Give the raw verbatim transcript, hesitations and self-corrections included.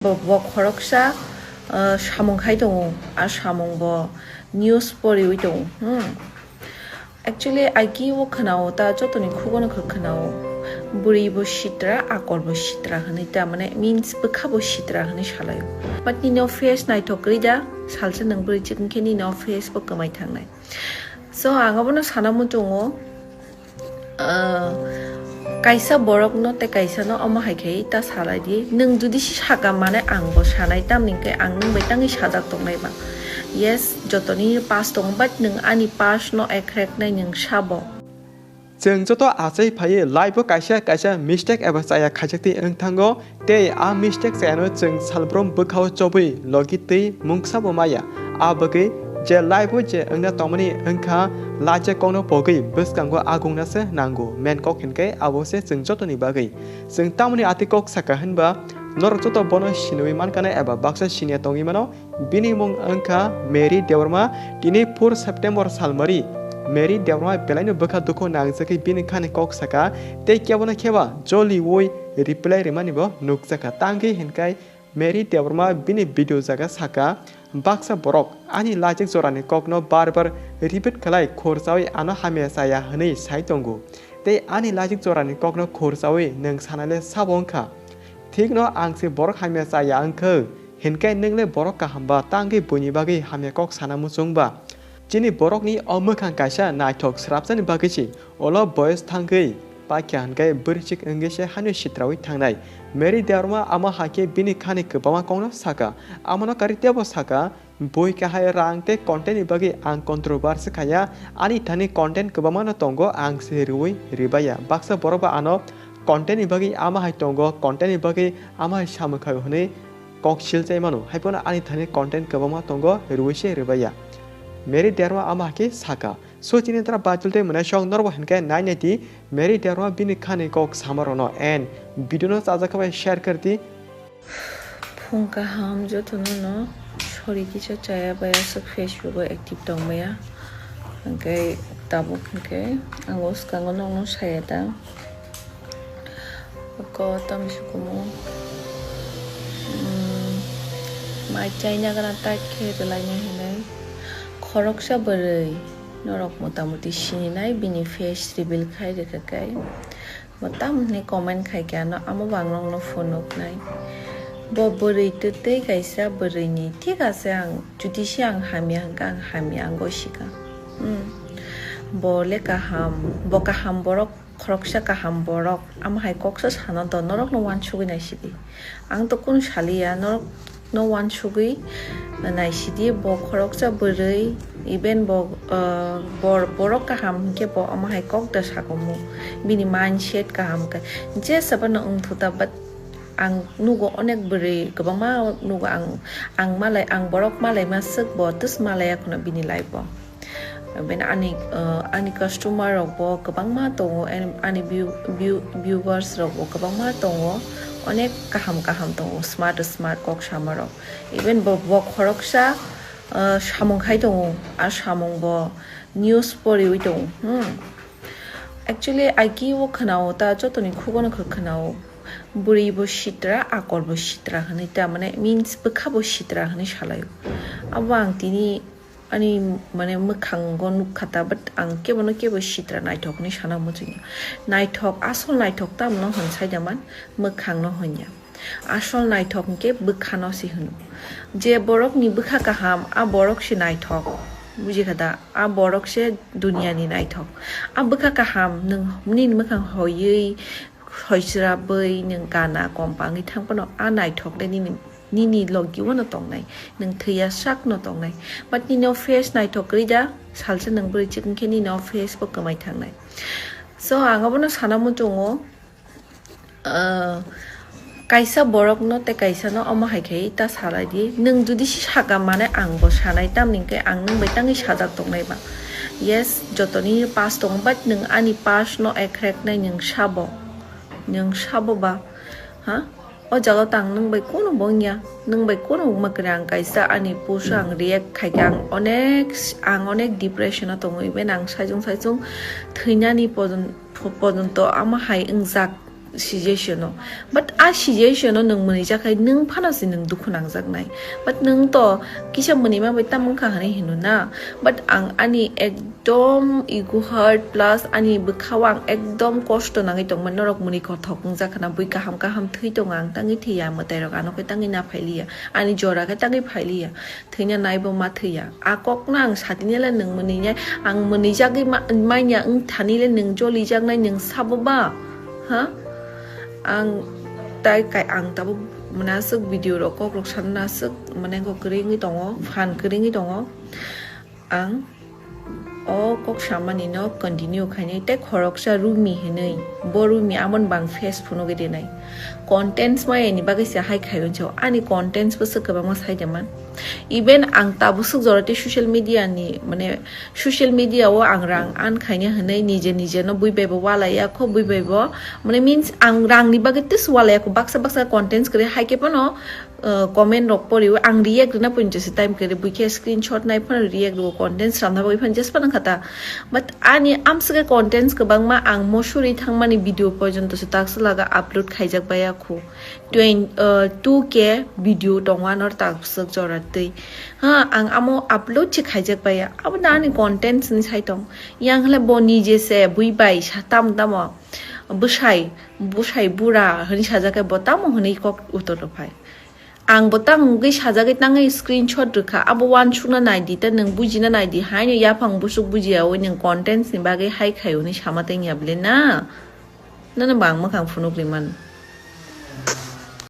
Bo, bo khoroksa, ah, samung khai tongo, a samung bo news poriwi tongo. Hmm. Actually, aiki o khwnao ta, jotoni khugono khe khwnao. Bwrwi bo sitra, akor bo sitra hwnwi ta, mane means bwkha bo sitra hwnwi salaio. But nini o face naithok kwrwi da, salsa nwng bwrwi chikon khe nini o face bo kwmai thangnai. So, ang abono sana muchungo, ah, kaisa borokno tei kaisano omo hai khai ta salai di. Nwng judi si saka mane ang bo sanai, tamni hwnkhe ang nwng bai tangwi sajak tongnai ba. Yes, jotoni pass tongo, but nwng ani pass no ekhreknai nwng sabo. Chwng joto achai phaiwi life o kaisa kaisa mistake eba chaya khaijakti wng thango, tei a mistake chayano chwng salbrum bwkhao chobwi logi twi mungsa bo maya. A bagwi je life o je wngna tongmani wngkha, lache kokno pogwi bwskango agungna se nango, main kok hinkhe abo se chwng jotoni bagwi. Chwng tamoni ati kok saka hinba, norok joto bono siniwi mankana eba baksa siniya tongwi mano. Bini mung wngkha Mary Debbarma. Tini four September salmari Mary Debbarma belaino bwkha dukhu nangjagwi bini khani kok saka, tei kebono khe ba joliui reply rwmani bo nukjakha. Tangwi hinkai Mary Debbarma bini video jaga saka, baksa borok ani lajik jorani kokno bar bar repeat khlai khorchaui ano hamya chaya hwnwi sai tongo. Tei ani lajik jorani kokno khorchaui nwng sanale sabo wngkha. Thikno ang se borok hamya chaya wngkha, hinkhe nwng le borok kaham ba, tangwi buini bagwi hamya kok sana muchung ba? Chini borokni o mwkhang kaisa naithok srapjani bagwi se ulo boyos thangwi paikha hinkhe bwrwichik wngwi se hano sitraui thangnai. Mary Debbarma amo hai khe bini khani kwbangma kokno saka, amono karwi teibo saka, bui kahai rang tei content ni bagwi ang controversy khaya, ani thani content kwbangma no tongo, ang se rwui rwbaiya. Baksa borok ba ano content ni bagwi ama hai tongo, content ni bagwi ama hai samung khaio hwnwi kok sil chai mano, hai phano ani thani content kwbangma tongo, rwui se rwbaiya. Mary Debbarma ama hai khe saka. So chini tra bachul tei mwnai sok norbo hinkhe nai nai di, Mary Debbarma bini khani kok sama rwno and video no chajak khe bai share kar di. Phung kaham jotono no, sorry kisa chaya bai aswk Facebook o active tong maya. Hinkhe tabuk hinkhe ang o swkango nokno saya ta. Ko tamni sukumu, mm, mai chaina gana tak khe rwlaina hinwi khoroksa bwrwi norok motamuti sininai bini face reveal khai rwkha kai. Bo tamni comment khai khe ano amo bo ang nokno phunuknai. Bo bwrwi twtwi kaisa bwrwini thik ase ang judi se ang hamya hwnkha ang hamya ang gosikha. Hmm. Bo le kaham, bo kaham borok. Khoroksa kaham borok, amo hai koksa sana do, norokno uansugwi naisidi. Ang to kunu saliya, norokno uansugwi naisidi, bo khoroksa bwrwi, even bo, ah, bor-, borok kaham hinkhe bo amo hai kok da sakomu. Bini mindset kaham khe, jesabano wngthuta, but ang nugo onek bwrwi kwbangma nugo ang, ang malai, ang borok malai maswk bo twis malaya kheno bini life o. Bini ani, uh, ani customer rok bo kwbangma tongo, and ani view-, view-, viewers rok bo kwbangma tongo, onek kaham kaham tongo, smart smart kok sama rok. Even bo, bo khoroksa, uh, samung khai tongo, a samung bo news poriwi tongo. Hmm. Actually, aiki o khwnao ta, jotoni khugono khe khwnao, bwrwi bo sitra, akor bo sitra hwnwi ta, mane means bwkha bo sitra hwnwi salaio. Abo ang tini ani mane mwkhango nukha ta, but ang kebono kebo sitra naithok hinwi sana muchungya. Naithok, asol naithok tamno hwn saida man, mwkhangno hwnya. Asol naithok hinkhe bwkhano se hwno. Je borokni bwkha kaham, a borok se naithok. Bujikha da? A borok se duniani naithok. A bwkha kaham, nwng nini mwkhang hoiwi, hoisrabwi, nwng gana kompangwi thang phano, a naithok le nini, nini logi o no tongnai, nwng thwiya sak no tongnai. But nini o face naithok kwrwi da, salsa nwng bwrwi chikon khe nini o face bo kwmai thangnai. So, ang abono sana muchungo, ah, kaisa borokno tei kaisano omo hai khe ta salai di. Nwng judi si saka mane ang bo sanai, tamni hwnkhe ang nwng bai tangwi sajak tongnai ba. Yes, jotoni pass tongo, but nwng ani pass no ekhreknai nwng sabo. Nwng sabo ba, ha? O jaga o tang nwng bai kunu bo wngya, nwng bai kunu wngma kwrwi ang kaisa ani post o ang react khaikha, ang onek, ang onek depression o tongo, even ang saichung saichung thwinani pojon-, po-, pojonto ama hai wngjak, Suggestion o. But a suggestion o nwng mwnwi jakhai nwng phano se nwng dukhu nangjaknai. But nwng to kisa mwnwi ma bai tamung kha hwnwi hino na. But ang ani ekdom ego hurt plus ani bwkhao ang ekdom kosto nangwi tongmani norok mwnwi kothok wngjak khna bui kaham kaham thwi tongo ang tangwi thwiya mwtai rok ano khe tangwi na phailiya. Ani jora khe tangwi phailiya. Thwina naibo ma thwiya. A kokno ang satini le nwng mwnwi nai, ang mwnwi jagwi ma-, manya wng thani le nwng joli jaknai nwng sabo ba? Ha? Ang tai kai ang tabo mwnaswk video rok kok rok sanna swk mane kok kwrwi wngwi tongo, phan kwrwi wngwi tongo. Ang o kok samani no continue khainai tei khoroksa Rumi hinwi, bo Rumi amon bang face phunugwi rinai. Contents maya ni bagwi se hai khai uncho, ani contents bo swk kwbangma sai de man. Even ang tabuk swk jora tei social media ni, mane, social media o ang rang an khaina hinwi nije nije no bui bai bo walai ya kho, bui bai bo, mane, means ang rang ni bagwi tis walai ya kho, baksa baksa contents kwrwi hai khe phano, uh, comment rok pori o ang react rwna pun jese time kwrwi bui khe screenshot nai phano react rwo, contents ramna bagwi phano just phano khata. But ani amswk contents kwbangma ang mosuri thangmani video porjonto se taksa laga upload khaijak bai ya kho. Twen-, uh, two K video tongo ano takswk jora twi. Ha, ang amo upload se khaijak bai ya. Abo da ani content ni sai tong. Yang hwle bo nije se bui bai sa tam tamo. Bwsai, bwsai bura hwnwi sajak khe bo tamo hwnwi kok utor rw phai. Ang bo tang wngwi sajagwi tangwi screenshot rwkha. Abo uansukna naidi, tei nwng bujina naidi. Haino yaphang busuk bujiyaui nwng contents ni bagwi hai khai hwnwi sama tengya bwle na? Nono bang mwkhang phunuk rimani.